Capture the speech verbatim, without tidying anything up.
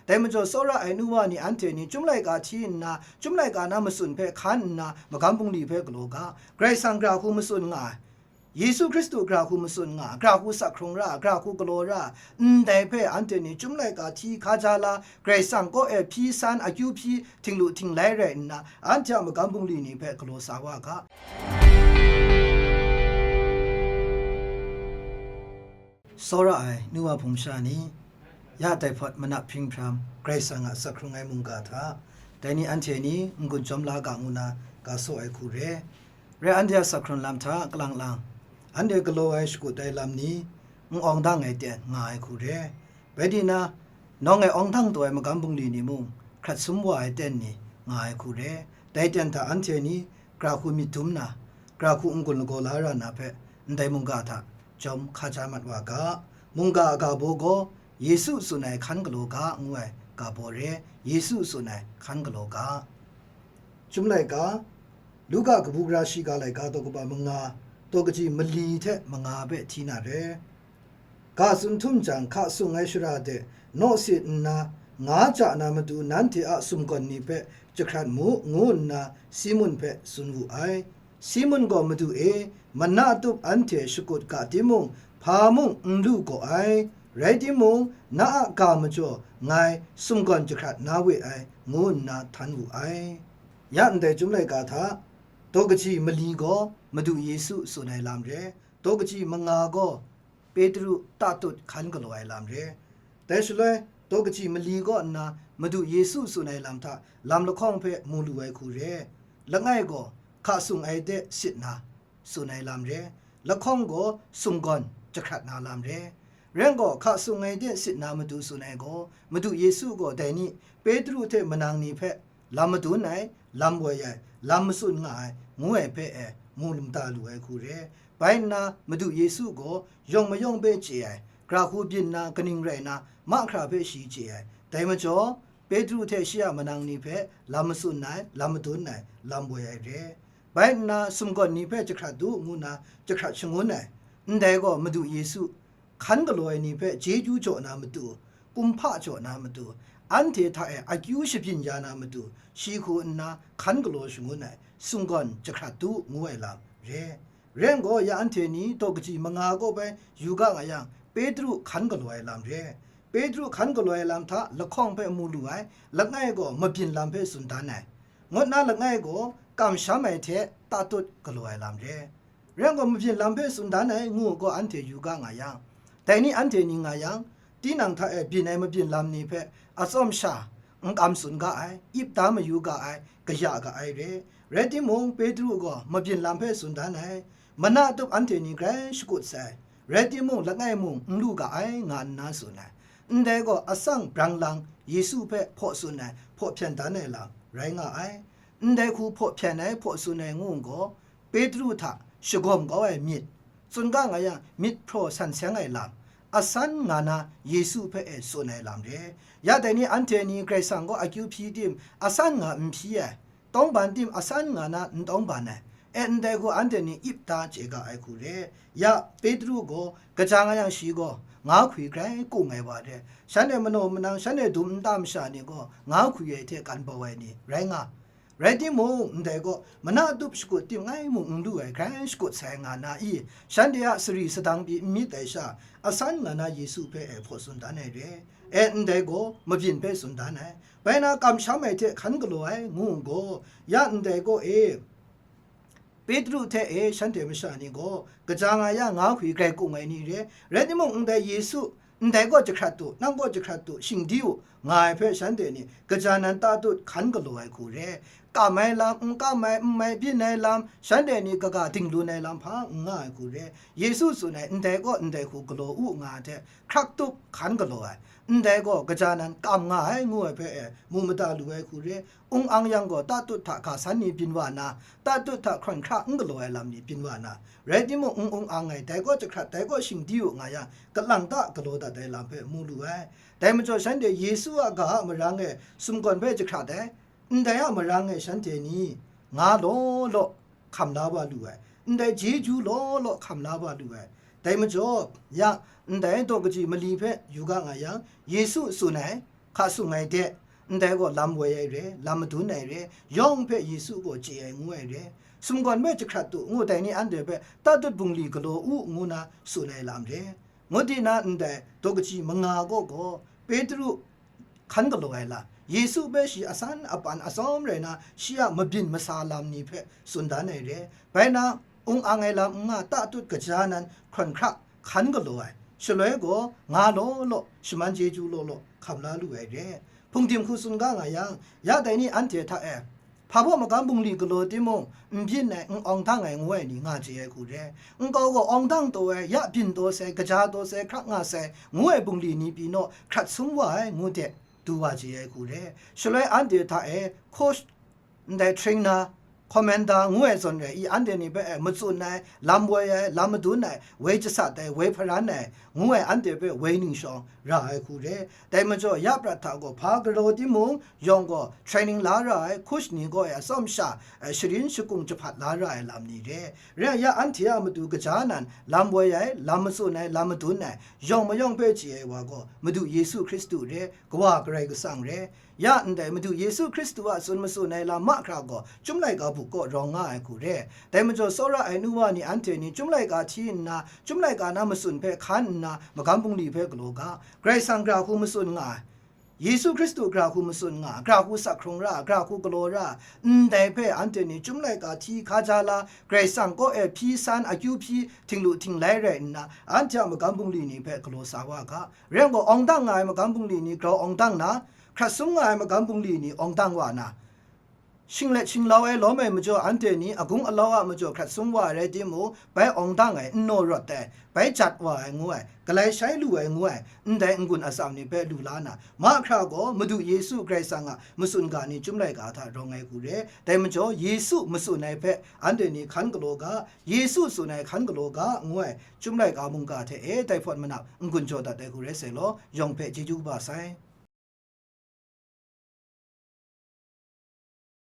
Dai majaw, tsawra ai nu wa ni anhte ni chyum laika hti nna, chyum laika na matsun hpe hkan nna, magam bungli hpe galaw ga. Karai Kasang gra hku matsun nga ai, Yesu Hkristu gra hku matsun nga, gra hku sak hkrung ra, gra hku galaw ra, ndai hpe anhte ni chyum laika hti hkaja la, Karai Kasang kaw e hpyi san, akyu hpyi, htinglu htinglai rai nna, anhte a magam bungli ni hpe galaw sa wa ga. Tsawra ai nu wa hpung sha ni, ya dai hpawt manap hpring hpram Karai Kasang a sak hkrung ai mungga hta, dai ni anhte ni n-gun chyawm la ga ngu na ga saw ai hku re. Rai anhte a sak hkrung lam hta kalang lang, anhte galaw ai shakut ai lam ni n awng dang ai ten nga ai hku re. Bai di na, nawng e awng dang taw ai magam bungli ni mung, hkrat sum wa ai ten ni nga ai hku re. Dai ten hta anhte ni gra hku myit dum na, gra hku n-gun lagaw la ra na hpe, ndai mungga hta jawm hkaja mat wa ga. Mungga a ga baw gaw, Yesu tsun ai hkan galaw ga ngu ai ga baw re, Yesu tsun ai hkan galaw ga. Chyum laika, Luka kabu gara shiga laika daw kaba manga, daw kaji mali hte manga hpe hti na re. Ga tsun htum jang, hka sung ai shara de naw sit nna, nga ja na matu nanhte a sumgawn ni hpe jahkrat mu, ngu nna Simun hpe tsun wu ai. Simun gaw, "Madu e, mana tup anhte shakut ga timung, hpa mung n lu gaw ai, rai timung, na a ga majaw ngai sumgawn jahkrat na we ai," ngu nna htan wu ai. Ya ndai Chyum laika hta, daw kaji mali gaw Madu Yesu tsun ai lam re, daw kaji manga gaw Petru tatut hkan galaw ai lam re. Dai shaloi, daw kaji mali kaw nna Madu Yesu tsun ai lam hta lam lahkawng hpe mu lu ai hku re. Langai gaw, hka sung ai de sit na tsun ai lam re. Lahkawng gaw, sumgawn jahkrat na lam re. Rai gaw, hka sung ai de sit na matu tsun ai gaw, Madu Yesu gaw dai ni, Petru hte manang ni hpe, lam madun ai, lam woi ai, lam matsun nga ai, ngu ai hpe e mu lum ta lu ai hku re. Bai nna, Madu Yesu gaw yawng mayawng hpe chye ai, gra hku byin na kaning rai na, mahkra hpe shi chye ai. Dai majaw, Petru hte shi a manang ni hpe lam matsun ai, lam madun ai, lam woi ai re. Bai nna, sumgawn ni hpe jahkrat du, ngu nna jahkrat shangun ai. Ndai gaw, Madu Yesu hkan galaw ai ni hpe chyeju jaw na matu, kumhpa jaw na matu, anhte hta e akyu shabyin ya na matu, shi hku nna hkan galaw shangun ai, sumgawn jahkrat du ngu ai lam re. Rai gaw, ya anhte ni daw kaji manga kaw bai yu ga nga yang, Petru hkan galaw ai lam re. Petru hkan galaw ai lam hta lahkawng hpe mu lu ai, langai gaw mabyin lam hpe tsun dan ai. Ngut na langai gaw kamsham ai hte tatut galaw ai lam re. Rai gaw, mabyin lam hpe tsun dan ai ngu gaw anhte yu ga nga yang, dai ni anhte ni nga yang, tinang hta e byin ai mabyin lam ni hpe atsawm sha n kam tsun ga ai, ip da mayu ga ai, kaya ga ai re. Rai timung, Petru gaw mabyin lam hpe tsun dan ai, mana tup anhte ni grai shakut sai, rai timung, langai mung n lu ga ai, nga nna tsun ai. Ndai gaw atsang brang lang Yesu hpe hpaw tsun ai, hpaw hpyan dan ai lam rai nga ai. Ndai hku hpaw hpyan ai, hpaw tsun ai ngu gaw, Petru hta shagawm kau ai myit, tsun ga nga yang, myit hpraw san seng ai lam, asan nga na Yesu hpe e tsun ai lam re. Ya dai ni anhte ni Karai Kasang gaw akyu hpyi tim, asan nga n hpyi ai, tawngban tim, asan nga na n tawngban ai, e ndai hku anhte ni ip da chye ga ai hku re. Ya Petru gaw, kaja nga yang shi gaw, nga hkwi grai kung ai wa re. Shanhte manaw manang, shanhte dum nta masha ni gaw, nga hkwi ai hte kan bau ai ni rai nga. Rai timung, ndai gaw, mana tup shakut tim ngai mung n lu ai, grai shakut sai nga na i, shanhte a sari sadang pyi n myit ai sha, asan nga na Yesu hpe e hpaw tsun dan ai re. E, ndai gaw, mabyin hpe tsun dan ai. Bai na, kamsham ai hte hkan galaw ai, ngu gaw, ya ndai gaw e, Petru hte e shanhte masha ni gaw, kaja nga ya nga hkwi grai kung ai ni re. Rai timung, ndai Yesu, ndai gaw jahkrat u, nang gaw jahkrat u, shing di u, nga ai hpe shanhte ni kaja nan tatut hkan galaw ai hku re. Kam ai lam, n kam ai, n mai byin ai lam, shanhte ni kaga dinglun ai lam hpa n nga ai hku re. Yesu tsun ai, ndai gaw ndai hku galaw u, nga ai hte hkrak tup hkan galaw ai. Ndai gaw kaja nan kam nga ai, ngu ai hpe e mu mada lu ai hku re. Ung ang yang gaw, tatut hta ga san ni byin wa na, tatut hta hkrawn hkra n galaw ai lam ni byin wa na, rai timung, n ung ang ai, dai gaw jahkrat, dai gaw shing di u, nga yang, kalang ta galaw dat ai lam hpe mu lu ai. Dai majaw, shanhte Yesu a ga a marang e sumgawn hpe jahkrat ai, ndai a marang e shanhte ni nga law law hkam la wa lu ai, ndai chyeju law law hkam la wa lu ai. Dai majaw, ya, ndai daw kaji mali hpe yu ga nga yang, Yesu tsun ai, hka sung ai de, ndai gaw lam woi ai re, lam madun ai re, yawng hpe Yesu gaw chye ai ngu ai re. Sumgawn hpe jahkrat tu, ngu dai ni anhte hpe tatut bungli galaw u, ngu na tsun ai lam re. Ngut di na ndai daw kaji manga gaw gaw, Petru hkan galaw ai lam, Yesu hpe shi asan apan atsawm rai na, shi a mabyin masa lam ni hpe tsun dan ai re. Bai na, ung ang ai lam n nga, tatut kaja nan hkrawn hkra hkan galaw ai, shaloi gaw nga law law, shaman chyeju law law hkam la lu ai re. Hpungdim hku tsun ga nga yang, ya dai ni anhte hta e, hpa baw magam bungli galaw timung, n byin ai, n awng dang ai ngu ai ni nga chye ai hku re. Nkau gaw awng dang taw ai, ya byin taw sai, kaja taw sai, hkrak nga sai, ngu ai bungli ni pyi naw, hkrat sum wa ai, ngu de, du wa chye ai hku re. Shaloi anhte hta e, coach, ndai trainer, commander ngu ai zawn re i, anhte ni hpe e matsun ai, lam woi ai, lam madun ai, woi jasat ai, woi hparan ai, ngu ai, anhte hpe woi ning shawng ra ai hku re. Dai majaw, ya prat hta gaw hpa galaw timung, yawng gaw training la ra ai, coach ni gaw e atsawm sha, e, sharin shakung jahpat la ra ai lam ni re. Re ai ya, anhte a matu kaja nan, lam woi ai, lam matsun ai, lam madun ai, yawng mayawng hpe chye ai wa gaw, Madu Yesu Hkristu re, Kawa Karai Kasang re. Ya ndai Madu Yesu Hkristu a tsun matsun ai lam mahkra gaw, Chyum laika buk kaw rawng nga ai hku re. Dai majaw, tsawra ai nu wa ni anhte ni Chyum laika hti nna, Chyum laika na matsun hpe hkan nna, magam bungli hpe galaw ga. Karai Kasang gara hku matsun nga ai, Yesu Hkristu gara hku matsun nga, gara hku sak hkrung ra, gara hku galaw ra, ndai hpe anhte ni Chyum laika hti hkaja la, Karai Kasang kaw e hpyi san, akyu hpyi, htinglu htinglai rai nna, anhte a magam bungli ni hpe galaw sa wa ga. Rai yang gaw, awng dang nga ai magam bungli ni grau awng dang na, hkrat sum nga ai magam bungli ni awng dang wa na, shinglet shinglau ai lawm ai majaw, anhte ni agung alau a majaw hkrat sum wa ai rai timung, bai awng dang ai, n naw rawt ai, bai jat wa ai ngu ai, galai shai lu ai ngu ai, ndai n-gun atsam ni hpe lu la na, mahkra gaw Madu Yesu Karai Kasang a matsun ga ni Chyum laika hta rawng ai hku re. Dai majaw, Yesu matsun ai hpe anhte ni hkan galaw ga, Yesu tsun ai hkan galaw ga, ngu ai, Chyum laika mungga hte e tai hpawt manap n-gun jaw dat ai hku rai sai law, yawng hpe chyeju kaba sai.